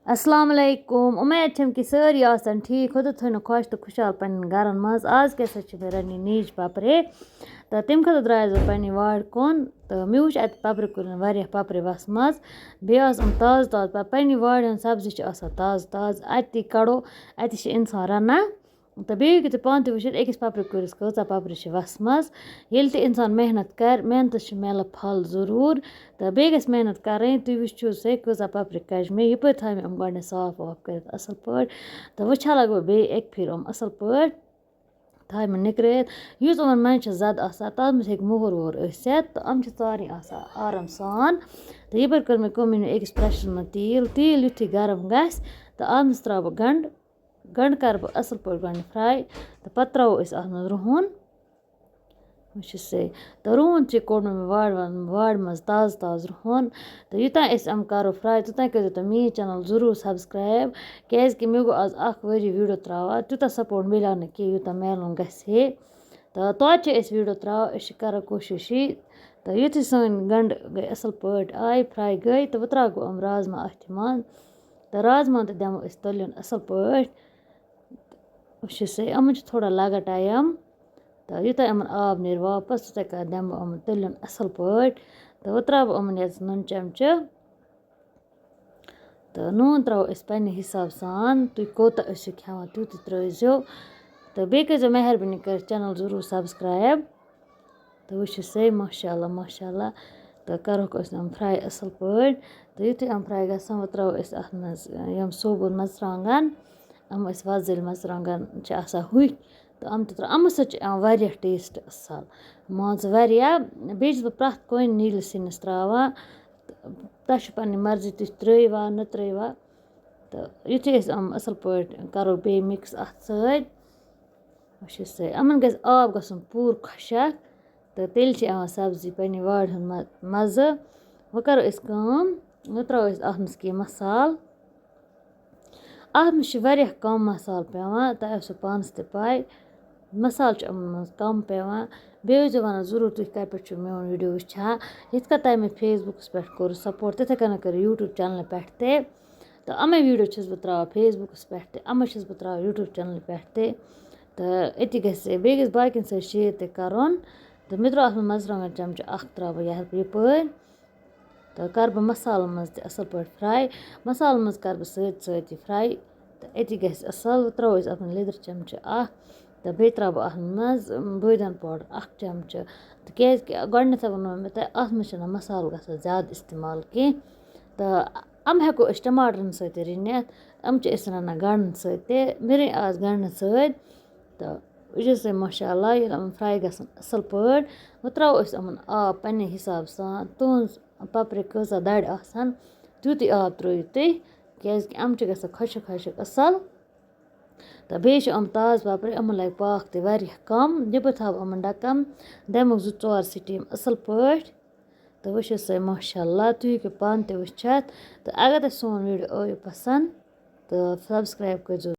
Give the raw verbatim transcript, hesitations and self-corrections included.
السلام علیکم، اُمید چھم کہِ سٲری آسن ٹھیٖک، خۄدا تھٲینو خۄش تہٕ خۄشحال پننٮ۪ن گرن منٛز۔ آز کیٛاہ سا چھِ مےٚ رَننہِ نیٖج پپرے، تہٕ تَمہِ خٲطرٕ درٛایس بہٕ پننہِ وارِ کُن۔ تہٕ مےٚ وٕچھ اَتہِ پپرِ کُلٮ۪ن واریاہ پپرِ وَسمَژ، بیٚیہِ ٲس یِم تازٕ تازٕ پَ-، پننہِ وارِ ہٕنٛز سبزی چھِ آسان تازٕ تازٕ، اَتی کَڑو، اَتی چھِ اِنسان رَنان۔ تہٕ بیٚیہِ ہیٚکِو تُہۍ پانہٕ تہِ وٕچھِتھ، أکِس پپرِ کُلِس کۭژاہ پپرِ چھِ وَسمَژ۔ ییٚلہِ تہِ اِنسان محنت کَرِ، محنتَس چھِ میلان پھل ضروٗر۔ تہٕ بیٚیہِ گژھِ محنت کَرٕنۍ، تُہۍ وٕچھِو سا کۭژاہ پپرِ کَجہِ مےٚ۔ یَپٲرۍ تھایہِ مےٚ یِم گۄڈٕنٮ۪تھ صاف واف کٔرِتھ اَصٕل پٲٹھۍ۔ تہٕ وۄنۍ چھَلَکھ بہٕ بیٚیہِ اَکہِ پھِرِ یِم اَصٕل پٲٹھۍ۔ تھایہِ مےٚ نِکرٲیِتھ۔ یُس یِمَن منٛز چھِ زَدٕ آسان، تَتھ منٛز ہیٚکہِ موٚہَر ووٚہَر ٲسِتھ۔ تہٕ یِم چھِ ژارٕنۍ آسان آرام سان۔ تہٕ یَپٲرۍ کٔر مےٚ کٲم، مےٚ نیوٗ أکِس pressure منٛز تیٖل۔ تیٖل یُتھُے گرم گژھِ، تہٕ اَتھ منٛز ترٛاوٕ بہٕ گَنٛڈٕ۔ گَنٛڈٕ کَرٕ بہٕ اَصٕل پٲٹھۍ گۄڈٕنٮ۪تھ fry، تہٕ پَتہٕ ترٛاوو أسۍ اَتھ منٛز رُہُن۔ وٕچھِو سا، تہٕ رُہُن تہِ کوٚڑ مےٚ وارِ وارِ منٛز تازٕ تازٕ رُہُن۔ تہٕ یوٚتام أسۍ یِم کَرو fry، توٚتام کٔرۍزیو تُہۍ میٛٲنۍ channel ضروٗر subscribe، کیٛازِکہِ مےٚ گوٚو آز اَکھ ؤری video ترٛاوان، تیوٗتاہ support مِلیو نہٕ کینٛہہ، یوٗتاہ مِلُن گژھِ ہے۔ تہٕ توتہِ چھِ أسۍ video ترٛاوان، أسۍ چھِ کَران کوٗشِش یی۔ تہٕ یُتھُے سٲنۍ گَنٛڈٕ گٔے اَصٕل پٲٹھۍ آے fry گٔے، تہٕ وۄنۍ ترٛاوو یِم رازما اَتھ منٛز۔ تہٕ رازما تہِ دِمو أسۍ تٔلیُن اَصٕل پٲٹھۍ۔ وٕچھِو سا، یِمَن چھِ تھوڑا لَگان time۔ تہٕ یوٗتاہ یِمَن آب نیرِ واپَس، تیوٗتاہ کَر دِمہٕ بہٕ یِمَن تٔلیُن اَصٕل پٲٹھۍ۔ تہٕ وۄنۍ ترٛاوٕ بہٕ یِمَن یَتھ نُن چَمچہٕ۔ تہٕ نوٗن ترٛاوو أسۍ پنٛنہِ حِساب سان، تُہۍ کوٗتاہ ٲسِو کھٮ۪وان، تیوٗتٕے ترٛٲیزیو۔ تہٕ بیٚیہِ کٔرۍزیو مہربٲنی کٔرِتھ channel ضروٗر subscribe۔ تہٕ وٕچھِو سا، ماشاء اللہ، ماشاء اللہ۔ تہٕ کَرہوکھ أسۍ یِم fry اَصٕل پٲٹھۍ۔ تہٕ یُتھُے یِم fry گژھن، وۄنۍ ترٛاوو أسۍ اَتھ منٛز یِم سوبوٗن مَرژٕوانٛگَن۔ یِم أسۍ وۄزٕلۍ مَرژٕوانٛگَن چھِ آسان، ہُتھۍ۔ تہٕ یِم تہِ ترٛاو-، یِمو سۭتۍ چھُ یِوان واریاہ taste اَصٕل، مان ژٕ، واریاہ۔ بیٚیہِ چھَس بہٕ پرٛٮ۪تھ کُنہِ نیٖلِس سِنِس ترٛاوان۔ تہٕ تۄہہِ چھِ پَنٕنۍ مرضی، تُہۍ ترٛٲیوا نہٕ ترٛٲیوا۔ تہٕ یُتھُے أسۍ یِم اَصٕل پٲٹھۍ کَرو بیٚیہِ mix اَتھ سۭتۍ، وٕچھِو سا، یِمَن گژھِ آب گژھُن پوٗرٕ خۄشک، تہٕ تیٚلہِ چھِ یِوان سبزی پنٛنہِ وارِ ہُنٛد مَ-، مَزٕ۔ وۄنۍ کَرو أسۍ کٲم، وۄنۍ ترٛاوو أسۍ اَتھ منٛز کینٛہہ مصالہٕ۔ اَتھ منٛز چھِ واریاہ کَم مصالہٕ پٮ۪وان، تۄہہِ آسیو پانَس تہِ پَے۔ مصالہٕ چھِ یِمَن منٛز کَم پٮ۪وان۔ بیٚیہِ ٲسۍزیو وَنان ضروٗر، تُہۍ کَتہِ پٮ۪ٹھ چھِو میون video وٕچھان۔ یِتھ کٔنۍ تۄہہِ مےٚ Facebookَس پٮ۪ٹھ کوٚر support، تِتھَے کٔنۍ کٔرِو YouTube channelہِ پٮ۪ٹھ تہِ۔ تہٕ یِمَے video چھَس بہٕ ترٛاوان Facebookَس پٮ۪ٹھ تہِ، یِمَے چھَس بہٕ ترٛاوان YouTube channelہِ پٮ۪ٹھ تہِ۔ تہٕ أتی گژھِ، بیٚیہِ گژھِ باقیَن سۭتۍ share تہِ کَرُن۔ تہٕ مےٚ ترٛوو اَتھ منٛز مَرژٕوانٛگَن چَمچہٕ اَکھ ترٛاوٕ بہٕ یَتھ یَپٲرۍ۔ تہٕ کَرٕ بہٕ مصالَن منٛز تہِ اَصٕل پٲٹھۍ fry۔ مصالَن منٛز کَرٕ بہٕ سۭتۍ سۭتۍ یہِ fry۔ تہٕ أتی گژھِ اَصٕل۔ وۄنۍ ترٛاوو أسۍ اَتھ منٛز لیٚدٕر چَمچہٕ اَکھ۔ تہٕ بیٚیہِ ترٛاوٕ بہٕ اَتھ منٛز، اَم، بٲدیان powder اَکھ چَمچہٕ۔ تہٕ کیٛازِکہِ گۄڈٕنٮ۪تھٕے ووٚنمو مےٚ تۄہہِ، اَتھ منٛز چھِنہٕ مصالہٕ گژھان زیادٕ استعمال کینٛہہ۔ تہٕ یِم ہٮ۪کو أسۍ ٹماٹرَن سۭتۍ تہِ رٔنِتھ۔ یِم چھِ أسۍ رَنان گَنٛڈَن سۭتۍ تہِ۔ مےٚ رٔنۍ آز گَنٛڈَن سۭتۍ۔ تہٕ وٕچھِو سا، ماشاء اللہ، ییٚلہِ یِم fry گژھن اَصٕل پٲٹھۍ، وۄنۍ ترٛاوو أسۍ یِمَن آب پنٛنہِ حساب سان۔ تُہٕنٛز پَپرِ کۭژاہ دَرِ آسَن، تیوٗتٕے آب ترٛٲیِو تُہۍ، کیٛازِکہِ یِم چھِ گژھان خۄشٕک خۄشٕک اَصٕل۔ تہٕ بیٚیہِ چھِ یِم تازٕ پَپرِ، یِمَن لَگہِ پاکھ تہِ واریاہ کَم۔ یَپٲرۍ تھاوٕ یِمَن ڈَکَن، دِمَکھ زٕ ژور steam اَصٕل پٲٹھۍ۔ تہٕ وٕچھِو سا، ماشاء اللہ، تُہۍ ہیٚکِو پانہٕ تہِ وٕچھِتھ۔ تہٕ اگر تۄہہِ سون video آیو پَسنٛد، تہٕ subscribe کٔرۍزیو۔